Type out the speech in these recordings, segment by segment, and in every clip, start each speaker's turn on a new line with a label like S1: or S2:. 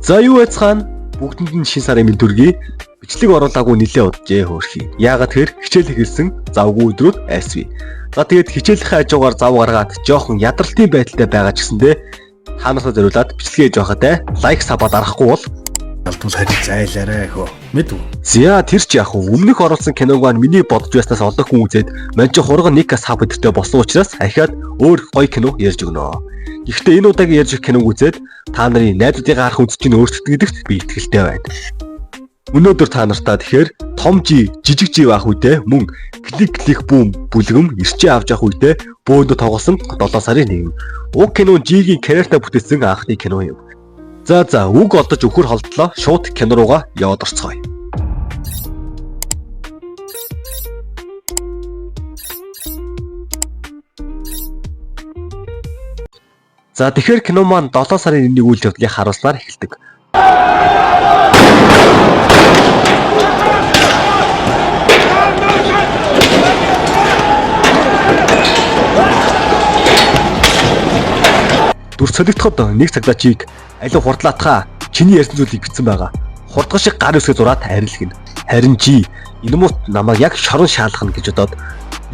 S1: За юу яцгаана? Бүгдэнд нь шин сарын мэнд төргий. Бичлэг оруулаагүй нилээ уджээ хөөрхий. Яагаад тэр хичээл эхэлсэн завгүй өдрүүд айсвэ. За тэгээд хичээлийнхээ хажуугаар зав гаргаад жоохон ядралтын байдалтай байгаа ч гэсэндээ та нартай зориулаад бичлэгээ хийж байхад лайк сабаа дарахгүй бол
S2: Алдвал харин зайлаарай хөө. Мэдв.
S1: За тэр ч яг уу өмнөх оруулсан киног маань миний бодож байснаас олон хүн үзээд мань чи хурган нэг сав өдөртэй болсон учраас ахиад өөр гоё кино ярьж өгнө. Гэхдээ энэ удаагийн ярьж өгөх киног үзээд та нарын найзуудыгаа харах үзэж чинь өөрчлөгдөн гэдэгт би итгэлтэй байна. Өнөөдөр та нартаа тэгэхээр том жи, жижиг жи байх үедээ мөн клик клик бүүм бүлгэм ирчээ авч явах үедээ бөөндө тоглосон 7 сарын 1. Уг кино Жигийн карьертаа бүтээсэн анхны кино юм. За үг олдож өхөр холдлоо шууд кино руугаа яваад орцгоё. За тэгэхээр кино маань 7 сарын 1-ний үйл явдлыг харуулснаар эхэлдэг. Дүр солигдоход нэг цагдаа чиг алив хурдлаатхаа чиний ярьсан зүйлийг бичсэн байгаа. Хурдган шиг гар үсгээ зураад арилгэн. Харин чи энэ мут намайг яг шорон шаалгана гэж бодоод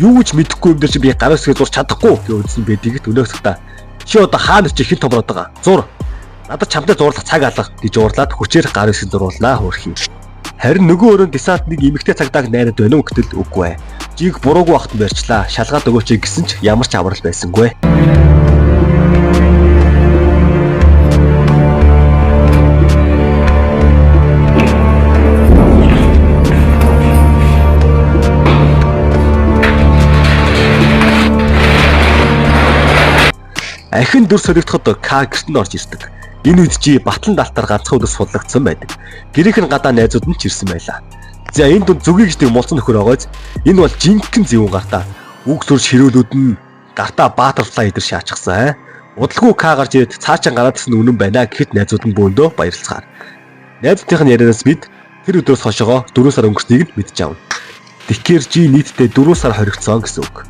S1: юу гэж мэдэхгүй юм дээр чи би гар үсгээ зурч чадахгүй гэж үзсэн байдгийг өнөөх цагдаа. Чи одоо хаана чи хэн томроод байгаа? Зур. Надад чамтай зурлах цаг алга гэж уурлаад хүчээр гар үсгээ зуруулнаа хөөрхий. Харин нөгөө өрөөнд десант нэг эмэгтэй цагдааг найраад байна уу гэтэл үгүй ээ. Жиг буруугүй багт барьчлаа. Шалгаад өгөөч гэсэн ч ямар ч аврал байсангүй. Ахин дүр солигдоход К гэрт нь орж ирдэг. Энэ үед чи батлан далтаар ганцхан өдөр судлагдсан байдаг. Гэрийнх нь гадаа найзууд нь ч ирсэн байлаа. За энэ дунд зүгийг гэдэг мулцсан нөхөр байгааз энэ бол жинхэнэ зэвүүн гартаа. Үг сүр ширүүлүүд нь гартаа баатарфлай идэр шаачихсан. Аа. Удалгүй К гарч ирээд цаашаа гараад ирсэн үнэн байна гэхэд найзууд нь бөөндөө баярлцгаар. Найзуудынх нь ярианаас бид тэр өдрөөс хойшоогоо 4 сар өнгөрснийг нь мэдэж авна. Тэгэхээр чи нийтдээ 4 сар хоригдсон гэсэн үг.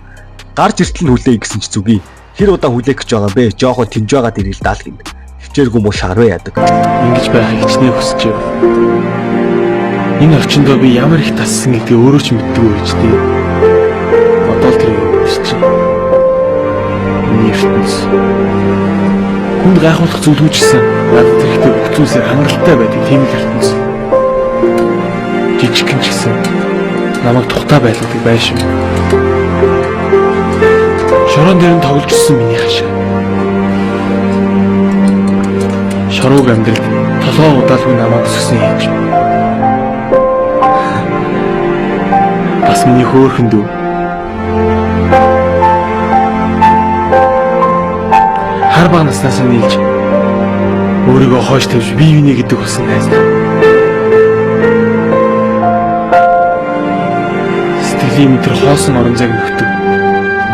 S1: Гарч иртэл нь хүлээе гэсэн чи зүгий. Хэр удаан хүлээх гэж байгаа юм бэ? Жохон тэнж байгаа дэрэл даал гин. Хичээргүй муу шарвэ яадаг.
S3: Ингэж байхыг хичнээн хүсэж байв. Энэ орчиндөө би ямар их тассан гэдгийг өөрөө ч мэддэггүй байж тээ. Одоо л тэр юм биш чинь. Миний ертөнц. Хүнд гайхуулах зүйлгүй ч гэсэн надад хэрэгтэй бүх зүйлсээр хангалттай байдаг тийм л ертөнц. Жижигхэн ч гэсэн намайг тухтай байлгадаг байшин. Шорон дээр нь тоглож өссөн миний хашаа. Шороог амьдралд толгой удаалгүй намайг өсгсөн ээж. Бас миний хөөрхөн дүү. Хар бага наснаас нийлж өөрийгөө хойш тавьж бие биенээ гэдэг болсон найз. Сэтгэлийн мэдэр хоосон орон зайг нөхдөг.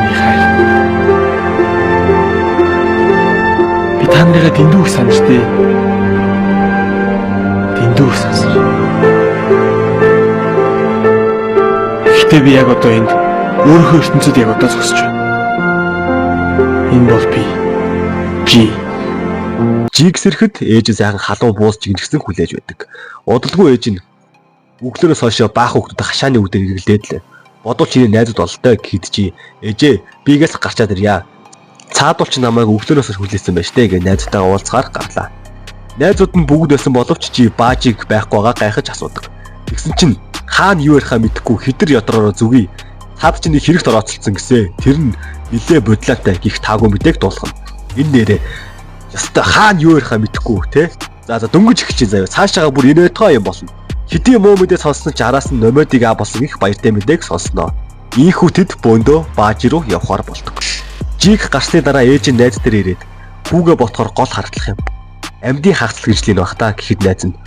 S3: Миний хайр. Би та нарыгаа дэндүү их санаж дээ. Дэндүү их санасан. Гэхдээ би яг одоо энд өөрийнхөө ертөнцид яг одоо зогсож байна. Энэ бол би. Жи.
S1: Жигс ирэхэд ээж нь сайхан халуун буус жигнэсэн хүлээж байдаг. Удалгүй ээж нь өглөөрөөс хойшоо баах хүүхдүүд хашааны үдээр эргэлдээд л. Бодвол чиний найзууд бололтой гэхэд чи ээжээ бигээс гарчаад ирья. Цаадуул чи намайг өглөөрөөс хойш хүлээсэн байж тээ гэж найзуудтайгаа уулзгаар гарлаа. Найзууд нь бүгд байсан боловч чи баажиг байхгүй байгаа гайхаж асуудаг. Тэгсэн чинь хаана юу ярихаа мэдэхгүй хитэр ядраараа зүгий. Цаад чи нэг хэрэгт орооцолцсон гэсэ. Тэр нь нилээ бодлаатай гих таагүй мэдээг дуулгана. Энэ нэрээ ёстой хаана юу ярихаа мэдэхгүй те. За дөнгөж эхэлж заяа. Цаашаага бүр энэ байтугай юм болно. Хэдийн муу мэдээ сонссон ч араас нь номиодыг аа болсон их баяртай мэдээг сонсноо. Ийхүү тэд бөөндөө баажи руу явхаар болдог. Жиг гарсны дараа ээж нь найз дээр ирээд хүүгээ ботхоор гол хартлах юм. Амьдын хагацал гэж л энэ бах та гэхэд найз нь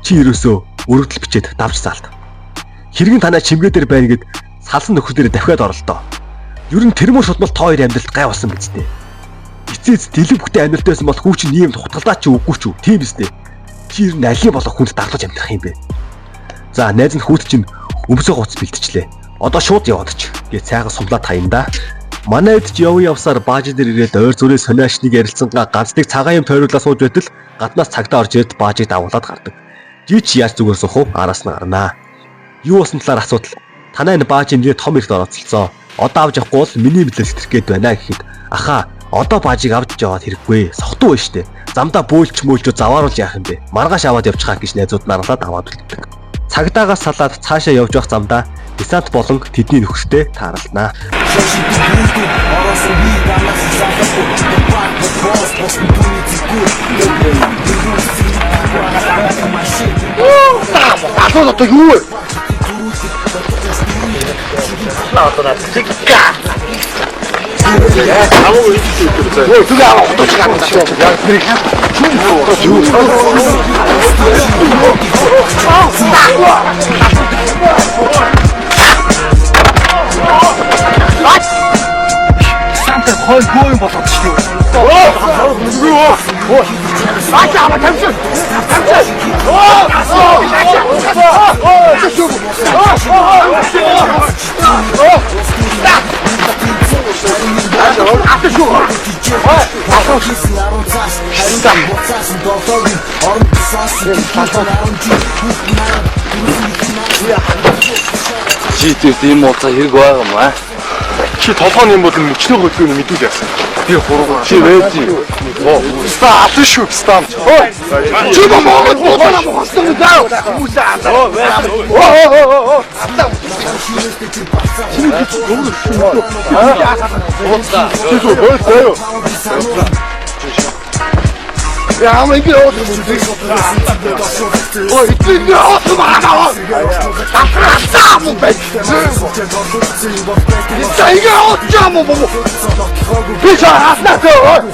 S1: чи ерөөсөө өргөдөл бичээд давж заалт. Хэргэн танаа чимгээ дээр байна гэд салсан нөхөр дээр дахиад оролдоо. Ер нь тэр мөр шудмал та хоёр амьдралд гай болсон биз дээ. Эцээ эц дэлэг бүхтэй амьдралд байсан бол хүү чинь ийм тухтгалдаа чи үгүй ч үү. Тийм биз дээ. Чи ер нь алийн болох хүнд даглаж амьдрах юм бэ. За найз нь хүүт чинь өмсөө гоц бэлтжлээ. Одоо шууд яваад ч гэж сайхан сумлаа таян да. Манай эд ч яван явсаар баажи дээр ирээд ойр зүрээ сониашныг ярилцсангаа ганц нэг цагаан юм тойруулаа сууж байтал гаднаас цагдаа орж ирээд баажийг дагуулад гардаг. Жи ч яаж зүгээр суух вэ? Араас нь гарнаа. Юу болсон талаар асуудал. Танай энэ баажи нэрээ том эрт орооцолцоо. Одоо авч явахгүй бол миний мэдлээс хэтрэх гээд байна гэхэд ахаа одоо баажийг авч яваад хэрэггүй. Сохтуу байна штэ. Замдаа бөөлч мөөлч завааруулж яах юм бэ? Маргааш аваад явчихаа гэж найзууд наргалаад аваад үлддэг. Цагдаагаас салаад цаашаа явж явах замдаа десант болон тэдний нөхөртэй тааралнаа.
S4: Чи тийс ийм ууцаа хэрэг байгаа юм аа.
S3: Чи толгойн юм бол мөчнөө хөдөлгөөний мэдүүл яасан.
S4: Би хургуун.
S3: Чи вэж. Ста алан шүү стан.
S4: Чи Монгол буугаа мохсон даа. Хүмүүсээ алаа. Оо оо оо.
S3: Чи зү боо заяа.
S4: Яа ингэ яваад юм бэ? Ой, ингэ яваад юм аа. Татраасаа мөн байж. За ингэ яваад юм уу? Би ч хаснаа төө.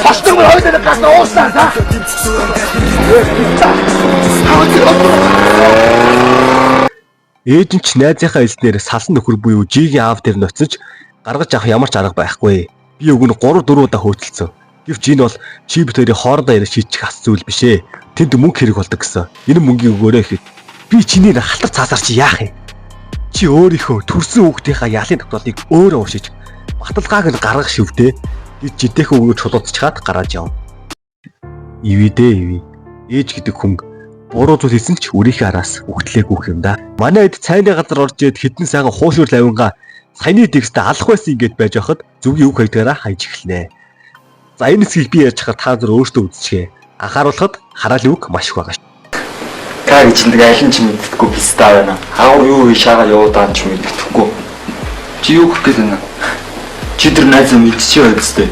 S4: Хостог мөр хоёул гас ууснаа за.
S1: Ээж нь ч найзынхаа хэлснээр салсан нөхөр буюу Жигийн аав дээр ноцож гаргаж авах ямар ч арга байхгүй. Би уг нь 3 4 удаа хөөцөлдсөн. Гэвч энэ бол чи бит хоёрын хоорондоо яриа шийдчих ас зүйл биш ээ. Тэнд мөнгө хэрэг болдог гэсэн. Энэ мөнгийг өгөөрэй гэхэд би чиний халтар цаасаар чи яах юм? Чи өөрийнхөө төрсөн хүүхдийнхаа ялын тогтоолыг өөрөө уншиж баталгааг нь гаргах шивдээ гэж жидэхэ өгөөж чулууцчихад гараад явна. Ивэдэ ивэ. Ээж гэдэг хүн буруу зүйл хийсэн ч үрийнхээ араас үхтлээгүйх юм да. Манай эд цайны газар орж ирээд хідэн сайхан хуушуур лавингаа саяны текстэ алах байсан ингээд байж байхад зүгийн үг хайдгаараа хайж эхэлнэ. За энэ хэсгийг би ярьж хахад та нар өөртөө үзчихээ. Анхааруулхад хараалын үг маш их байгаа ш.
S4: Ка гэж нэг аль нь ч мэддэггүй писта байна. Хаа юу шаага явуудаа ч мэддэхгүй. Чи юу гэх гээд байна? Чи тэр найзаа мэдчихээ байд зү.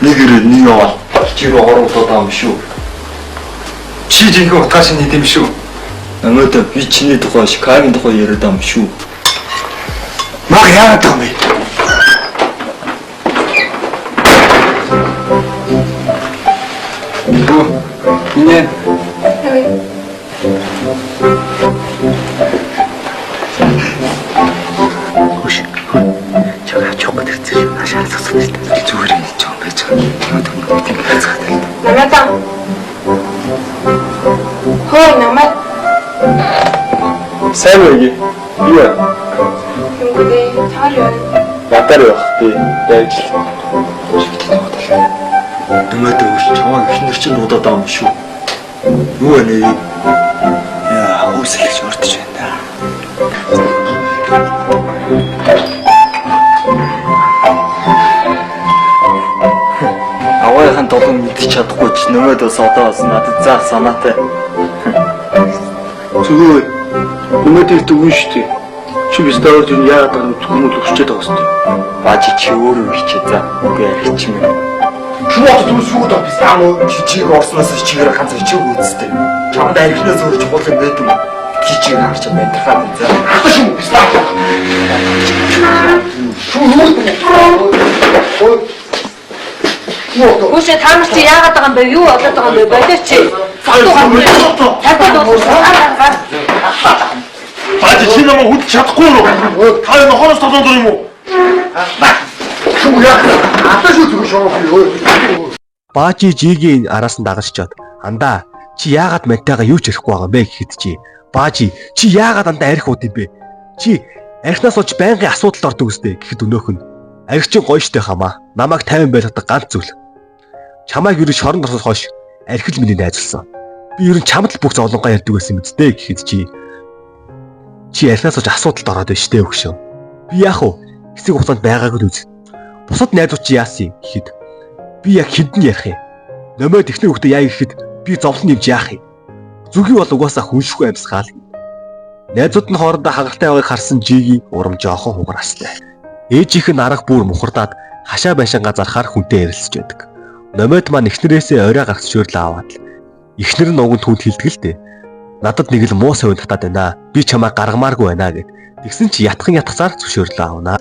S4: Нэг ирээ нэг яваа. Чи рүү оролдоод байгаа юм шүү.
S3: Чи жинхэнэ утгаа шинэ хийдэм шүү.
S4: Өнөөдөр би чиний тухай Шикагийн тухай яриад байгаа юм шүү.
S3: Маг яагаад байгаа юм бэ?
S4: Бүү. Миний зүгээр хийж байгаа юм байж байгаа. Өнөөдөр бид ингэ хацгаад байна.
S5: Намайг Хөө намайг
S3: Сайн уу? Юу вэ?
S5: юмгүй чаар юу
S3: Ядаар явах тий. Яаж л.
S4: Өнөөдөр үл чамайг эхнэр чинь удаад байгаа юм шүү. Юу вэ нэ? Яа, үүсэлж ордож байна. Аваахан толгой мэдчих чадахгүй ч нөмөд бас одоо бас надад заах санаатай.
S3: Зүгээр. Өнөөдөр дүгэн шүү дээ. Чи биш давж юу яагаад байгаа юм хүмүүс өсчээд байгаа шүү дээ.
S4: Бажи чи өөрөө хичээ за. Үгүй архичмээ.
S3: Чи бод түр сүйд авсан юм уу?
S4: Чи чиг орсноос чигээр ганц хичээг үзтээ. Чамд архинаас өөр чухал юм байдаг юм. Чи чиг харж мэдрахад за.
S3: Хатаа шүү писта.
S6: Хүүшээ та нар чи яагаад байгаа юм бэ? Юу болоод байгаа юм бэ? Болооч чи. Сатуу гар. Цагдаа дуусан. Гар гар гар.
S3: Бажи чи намайг хөдөлж чадахгүй юу? Та энэ хороос толгойн дур юм уу?
S1: Баажи Жигийн араас нь дагаж чад. Андаа чи яагаад мантайгаа юу ч ярихгүй байгаа юм бэ гэхэд чи Баажи чи яагаад андаа арх ууд юм бэ? Чи архинаас болж байнгын асуудалд ордог үстэй гэхэд өнөөх нь Арх чинь гоё штэ хамаа. Намайг тайван байлгадаг ганц зүйл. Чамайг ер нь шоронд орсоос хойш арх л миний найзлсан. Би ер нь чамд л бүх зовлонгоо ярьдаг байсан мэт дээ гэхэд чи архинаас хойш асуудалд ороод байна штэ өгшөө. Би яах вэ? Хэсэг хугацаанд байгааг л үз. Бусад найзууд чи яасан юм гэхэд би яг хэдэн ярих юм. Номойд эхнэр хүүхдээ яа гэхэд би зовлон нэмж яах юм. Зүгий бол угаасаа хүншгүй амьсгаал. Найзууд нь хоорондоо хагартай байгааг харсан Жигийн урам жоохон хугарастай. Ээжийнх нь арга бүр мухардаад хашаа байшингаа зархаар хүнтэй ярилцж байдаг. Номойд маань эхнэрээсээ орой гарах зөвшөөрлөө аваад л эхнэр нь уг нь түнд хэлдэг л дээ. Надад нэг л муу совин татаад байна. Би чамайг гаргамааргүй байна гэд. Тэгсэн чи ятхан ятгацаар зөвшөөрлөө авна.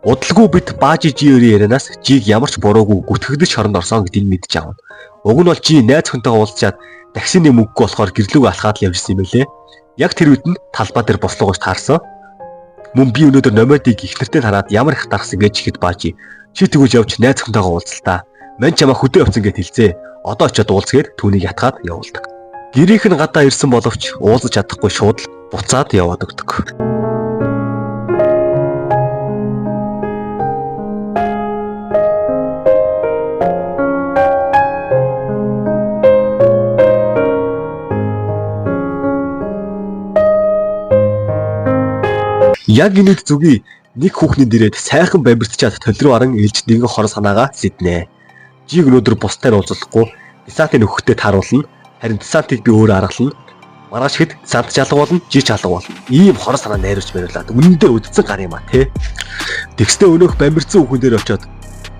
S1: Удалгүй бид Баажи Жи өөрийн ярианаас Жиг ямар ч буруугүй гүтгэгдэж шоронд орсон гэдгийг мэдж авна. Уг нь бол Жи найз хүнтэйгээ уулзчаад таксины мөнгөгүй болохоор гэрлүүг алхаад л явжсэн юм байлээ. Яг тэр үед нь талбай дээр бослогооч таарсан. Мөн би өнөөдөр Номойдыг их нэртэй хараад ямар их дарсан гэж ихэд Баажи чи тэгвэл явж найз хүнтэйгээ уулзалтаа. Мань чамаа хөдөө явцсан гэд хэлцээ. Одоо очиод уулзгээд түүнийг ятгаад явуулдаг. Гэрийнх нь гадаа ирсэн боловч уулзаж чадахгүй шууд л буцаад яваад өгдөг. Яг энэ үед зүгий нэг хүүхний дээрээ сайхан бамбиртчаад төл рүү аран ээлж нэгэн хор санаагаа сэднэ. Жиг өнөөдөр бустай уулзахгүй десантын нөхөдтэй тааруулна. Харин десантыг би өөр аргална. Маргааш хэд десант ч алга болно, жи ч алга болно. Ийм хор санаа найруулж бариулаад үнэндээ үдцэн гар юм а те. Тэгснээ өнөөх бамбирцсан хүүхэн дээр очиод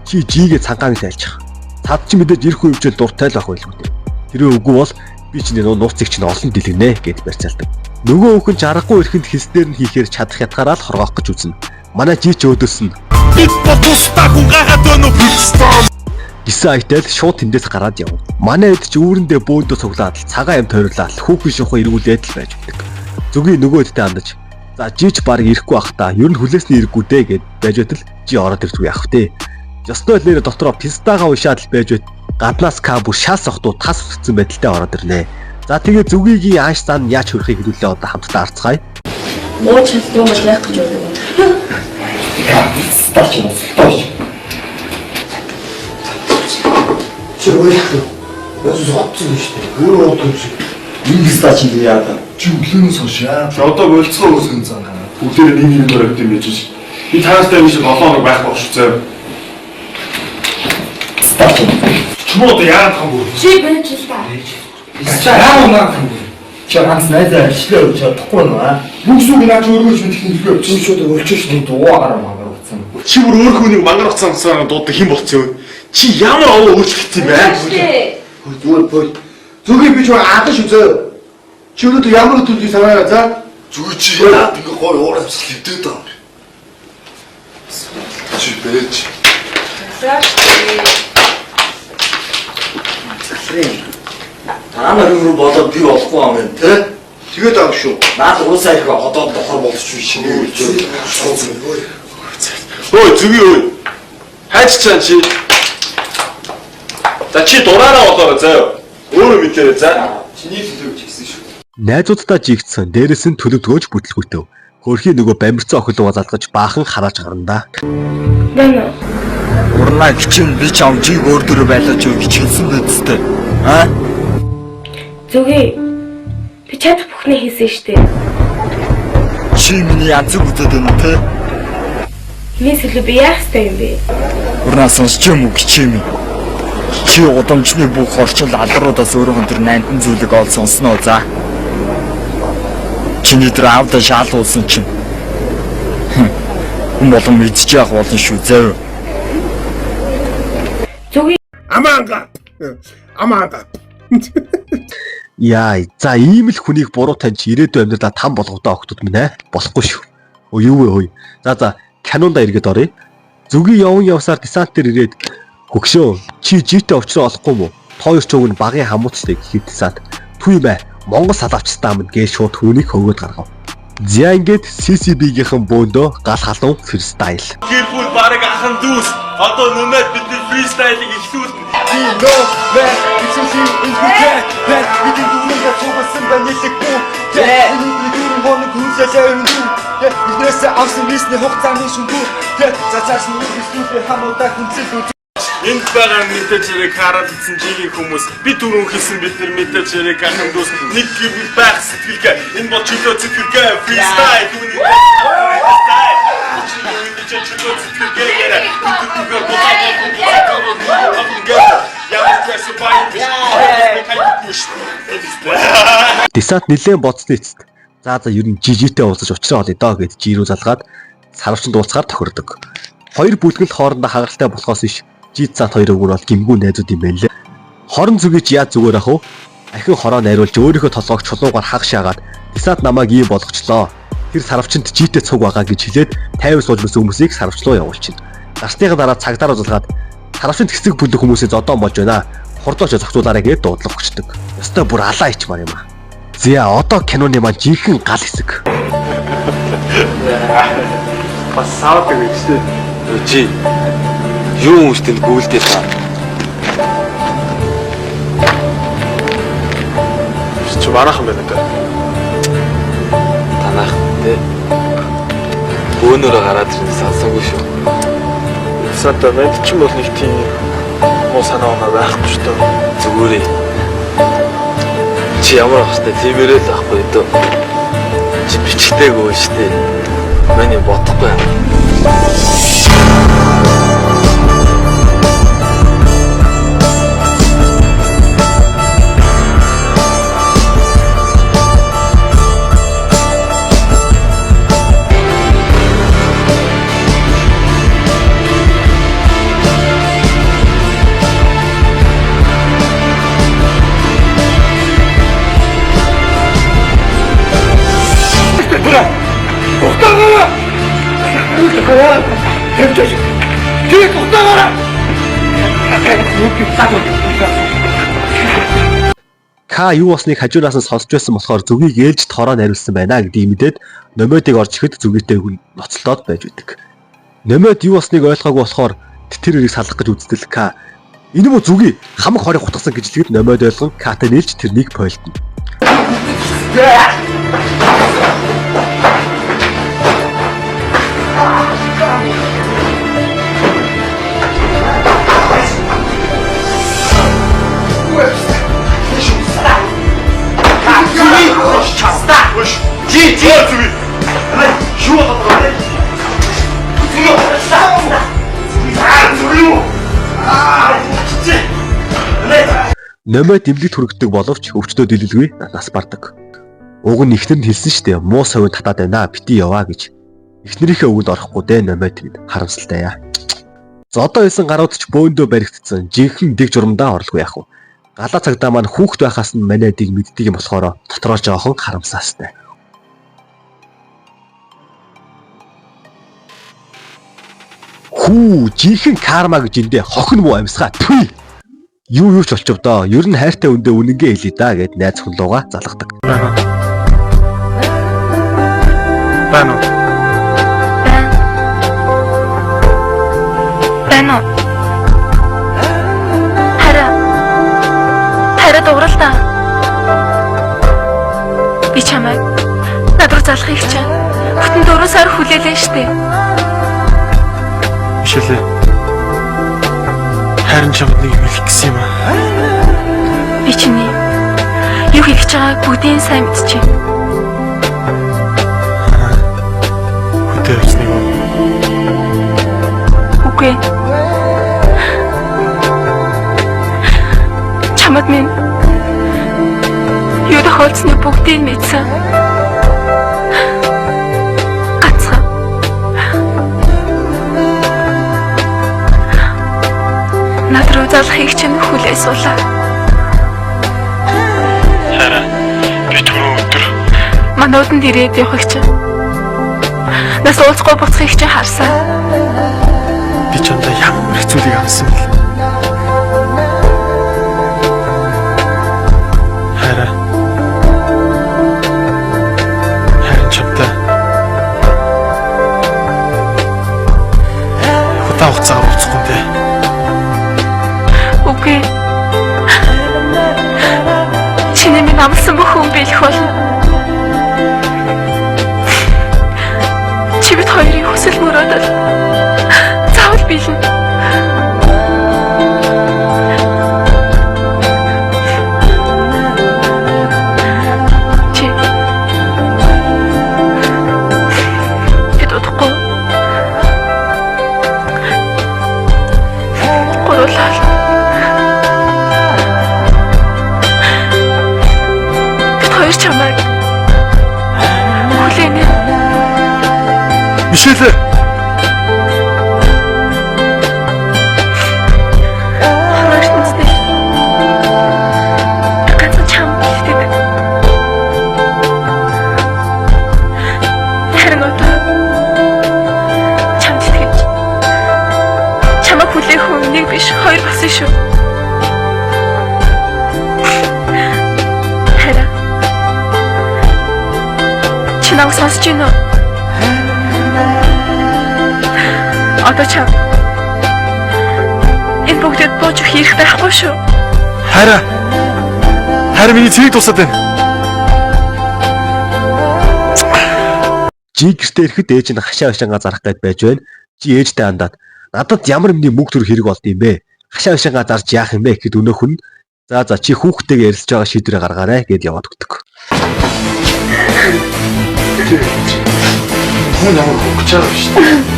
S1: чи жигээ цангаан тайлчих. Цад чи мэдээж ирэх үеичэл дуртай л байх байлгүй дээ. Тэрээ үгүй бол би чиний нууцыг чинь олон дэлгэнэ гэд барьцаалдаг. Нөгөө хүүхэн ч аргагүй ирэхэнд хэлснээр нь хийхээр чадах ятгаараа л хоргоох гэж үзнэ. Манай жи ч өөдөөс нь
S7: Бид бол тусдаа хүн гайхаад байна уу?
S1: гисэн аятал шууд тэндээс гараад явна. Манай эд ч үүрэндээ бөөндөө цуглаад л цагаан юм тойруулаад хүүхэн шухуу эргүүлээд л байж өгдөг. Зүгийн нөгөө эдтэй хандаж за жи ч баг ирэхгүй бах та ер нь хүлээсний ирэхгүй дээ гэд байж байтал жи ороод ирдгүй яах вэ? Ёстой л нэрэ дотроо пистагаа уншаад л байж байт гаднаас ка бүр шал сохтуу тас өссөн байдалтай ороод ирнэ. За тэгээ зүгийгийн ааш зан яаж хөрөхийг хэдүүлээ одоо хамтдаа харцгаая.
S6: Ууж чаддгүй бол яах гэж байна вэ?
S4: Стач юм стач.
S2: Чи өөр яах вэ? Яс зогцсон юм шүү дээ. Өөр уудаг юм шиг.
S4: Ингэ стач юм яа та.
S7: Чи өглөөнөөс хойш яа. Чи одоо болцгоо үүсгэн зан. Бүгдээрээ нэг юм дээр өгд юм байж. Би таастай биш 7 хоног байх байх шүү зөө.
S4: Стач юм.
S7: Чи муу одоо яагаад хам бүр.
S5: Чи байж л та.
S2: Яа унаа юм бэ? Чи ганц найзаа арчлаа өгч чадахгүй нь аа.
S7: Бүх зүг наа чи өөрөө ч мэдэх юм бэ?
S2: Чи шууд өлчөө шүү дээ. Дуугаар мангар утсан.
S7: Чи бүр өөр хүнийг мангар утсан утсаар дууддаг хэн болцсон юм? Чи ямар овоо өөрчлөгдсөн юм бэ?
S5: Штэ.
S2: Зүгээр бөө. Зүгээ би ч адан шүү зөө. Чи өнөөдөр ямар өдөр санаараа за?
S7: Зүг чи яагаад ингэ гой уур амьсгал хэвдээд байгаа юм бэ? Чи байж.
S6: За штэ.
S4: Та нар юм болоод би болохгүй юм байна те.
S2: Тэгээд аа шүү.
S4: Наад уусаа их одоо дохор болж биш нэ.
S7: Ой зүгий ой. Хайч чан чи. За чи дураараа болоорой заяа. Өөрөө мэдээрэй за.
S4: Чиний төлөө гэж хэлсэн шүү.
S1: Найзуудтай жигдсэн дээрэс нь төлөвдгөөж бүтлгүүтэв. Хөрхийн нөгөө бамбирцсан охин руу залгаж баахан харааж гарна да.
S5: Байна.
S4: Урнаа гिचэн би чам жиг өөр дөрөв байлаач юу гэж хэлсэн биз дээ. Аа?
S5: Зүгий. Би чадах бүхнээ хийсэн штэ.
S4: Чи миний янзыг үзээд байна те.
S5: Миний сэлүү би яах ёстой юм бэ?
S4: Урнаа сонсч юм уу гिचэн юм. Чи удамжны бүх орчил алруудаас өөрөөх нь тэр нантан зүйлийг ол сонсноо за. Чиний тэр аавда шаалуулсан чинь. Хүн болгон мэдчих явах болно шүү зөө.
S5: Зүгий
S7: Амаанга. Амаанга.
S1: Яа, за ийм л хүнийг буруу таньж ирээдүйн амьдралаа там болгохдоо охтууд минь ээ. Болохгүй шүү. Өө юу вэ хөөе. За за, канонда эргээд оръё. Зүгийн явн явсаар десант дээр ирээд хөгшөө чи житэй учраа олохгүй мүү? Тоо хоёр ч уг нь багын хамуутчтай гэхэд десант. Түн юм ээ. Монгол салаавчтай минь гэж шууд түүнийг хөвгөөд гаргав. За ингээд CCB-гийнхэн бөөндөө гал халуун фристайл.
S7: Гэр бүл бараг ахан дүүс. Одоо нөмөд бидний фристайлыг эхлүүлнэ.
S4: Би нөө мэ хэцүүлийн энэ бэ бидний дүүрэн цугсан байна нэлэхгүй. Тэ энэ дүүрэн хоног хүнсэлээ юм дүү.
S7: Тэ эхнэрээс авсан визний хугацааны шүнхүү. Тэ зацаас нь үргэлжлүүлээ хамуудаа хүнцэл үз.
S8: Энд байгаа мэдээж хэрэг хараад утсан жигийн хүмүүс би түрүүн хэлсэн бид нар мэдээж хэрэг ахын дүүс нэг гэвэл байх сэтгэлгээ энэ бол чөлөө сэтгэлгээ фристайл түүний фристайл чи чөлөө сэтгэлгээ яриа бид ямар ч байсан бай биш.
S1: Десант нэлээд бодсны эцэст за за ер нь жижигтэй уулзаж учраа олъё доо гэд жи рүү залгаад сарвчин дууцгаар тохирдог. Хоёр бүлгэл хоорондоо хагаралтай болохоос иш жи цаат хоёр өвгөн бол гимгүү найзууд юм байна лээ. Хорон зүгийч яа зүгээр ах вэ? Ахин хороо найруулж өөрийнхөө толгойг чулуугаар хаг шаагаад десант намайг ийм болгочлоо. Тэр сарвчинд житэй цуг байгаа гэж хэлээд 50 сууж байсан хүмүүсийг сарвчлуу явуулчихна. Гарсныхаа дараа цагдаар уулзгаад сарвчинд хэсэг бүлэг хүмүүсээ зодоон болж байна. Хурдооч зохицуулаарай гэж дуудлага өгчдөг. Ёстой бүр алаа ичмаар юм аа. Зя одоо киноны маань жинхэнэ гал хэсэг.
S3: Бас савдаг гэж тий.
S4: Чи юу юм штэ гүйлдээ та.
S3: Чи манайхан байна даа.
S4: Танах тий. Бөөнөрөө гараад ирнэ сонсоогүй шүү.
S3: Сата мэд чи бол нэг тийм муу санаа оноо байхгүй шүү дээ.
S4: Зүгээрээ. Чи ямар ах штэ тиймэрээ л ахгүй дөө. Чи бичгтэйгөө штэ. Миний бодохгүй юм.
S1: К юу болсныг хажуунаас нь сонсч байсан болохоор зүгийг ээлж хороо найруулсан байна гэдгийг мэдээд номиодыг орж ирэхэд зүгийтэй ноцлоод байж байдаг. Номиод юу болсныг ойлгоогүй болохоор тэр хэрийг салгах гэж үзтэл К энэ мө зүгий хамаг хорыг хутгасан гэж хэлгээд номиод ойлгон К-тай нийлж тэрнийг пойлтно.
S8: Чи чи зүги. Юу болоод байгаа юм? Зүги. Аа зүги юу? Аа чи.
S1: Номиод имлэгт хүргэдэг боловч өвчтөө дэлэлгүй нас бардаг. Уг нь эхнэр нь хэлсэн штэ муу совин татаад байна бити яваа гэж. Эхнэрийнхээ үгэнд орохгүй дээ номиод минь харамсалтай яа. Зодоо байсан гарууд ч бөөндөө баригдсан жинхэнэ дэг журамдаа орлого яах вэ? Галаа цагдаа маань хүүхэд байхаас нь манайдыг мэддэг юм болохоор дотроо жоохон харамсаастай. Хүү жинхэнэ карма гэж эндээ хохин муу амьсгаа түй. Юу юу ч болчих доо. Ер нь хайртай үндэ үнэнгээ хэлье да гэд найз хүн лугаа залгадаг.
S3: Байна уу? Байна уу?
S5: Байна. Байна уу? Хараа. Хараа дуурал та. Би чамайг над руу залахыг чинь бүтэн 4 сар хүлээлээ штэ.
S3: Мишэлээ. Харин чамд нэг юм хэлэх гэсэн юм аа.
S5: Би чиний юу хийх гэж байгааг бүгдийг сайн мэдчихэв.
S3: Хөдөө явсныг уу?
S5: Үгүй. Чамд минь юу тохиолдсныг бүгдийг мэдсэн. Ганцхан. Над руу залахыг чинь хүлээ суулаа.
S3: Хараа. Би түрүү өдөр
S5: Манууданд ирээд явахыг чинь. Нас уулзахгүй буцахыг чинь харсан.
S3: би чамдаа ямар их зүйлийг амсан бэл. Хараа. Харин чамтай удаан хугацаагаар уулзахгүй дээ.
S5: Үгүй. Чиний минь амлсан бүх хүн биелэх болно. Хүсэл мөрөөдөл заавал биелнэ. Чи бид удахгүй гурлаа. Бид хоёр чамайг хүлээнэ.
S7: Мишель.
S5: Хорвоо ертөнцийн ганцхан чам итгэдэг. Харин одоо чамд итгэж чамайг хүлээх хүн нэг биш хоёр болсон шүү. Хараа. Чи намайг сонсож байна уу? Одоо чам энэ бүгдэд бууж өгөх эрх байхгүй шүү.
S7: Хайраа. Хайр миний цэрэг тусаад байна.
S1: Жи гэртээ ирэхэд ээж нь хашаа хашаангаа зарах гээд байж байна. Жи ээжтэй хандаад надад ямар юмны мөнгө төр хэрэг болд юм бэ? Хашаа хашаангаа зарж яах юм бэ гэхэд өнөөх нь за за чи хүүхдтэйгээ ярилцж байгаа шийдвэрээ гаргаарай гэд яваад өгдөг.
S7: Хүн ямар хөгж байгаа биш үү?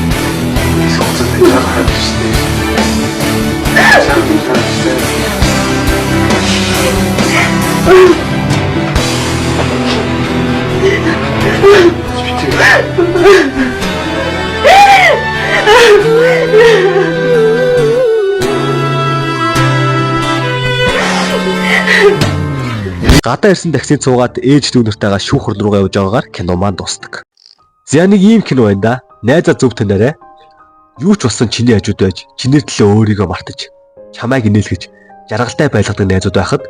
S7: Сууцаад байж байгаа биш үү?
S1: Гадаа ирсэн таксид суугаад ээж дүүнэртэйгээ шүүх хурал руугаа явж байгаагаар кино маань дуустдаг. За нэг ийм кино байна да. Найзаа зөв танаарай. Юу ч болсон чиний хажууд байж, чиний төлөө өөрийгөө мартаж, чамайг инээлгэж, жаргалтай байлгадаг найзууд байхад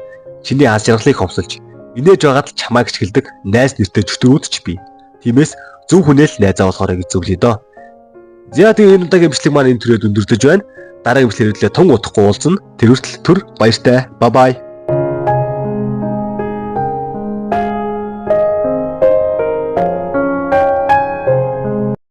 S1: чиний аз жаргалыг хомсолж, инээж байгаад л чамайг чиглэдэг найз нэртэй чөтгөрүүд ч бий. Тиймээс зөв хүнээ л найзаа болохоорой гэж зөвлөе дөө. За тэгээ энэ удаагийн бичлэг маань энэ төрөд өндөрдөж байна. Дараагийн бичлэгээр тун удахгүй уулзна. Тэр хүртэл түр баяртай. Bye bye.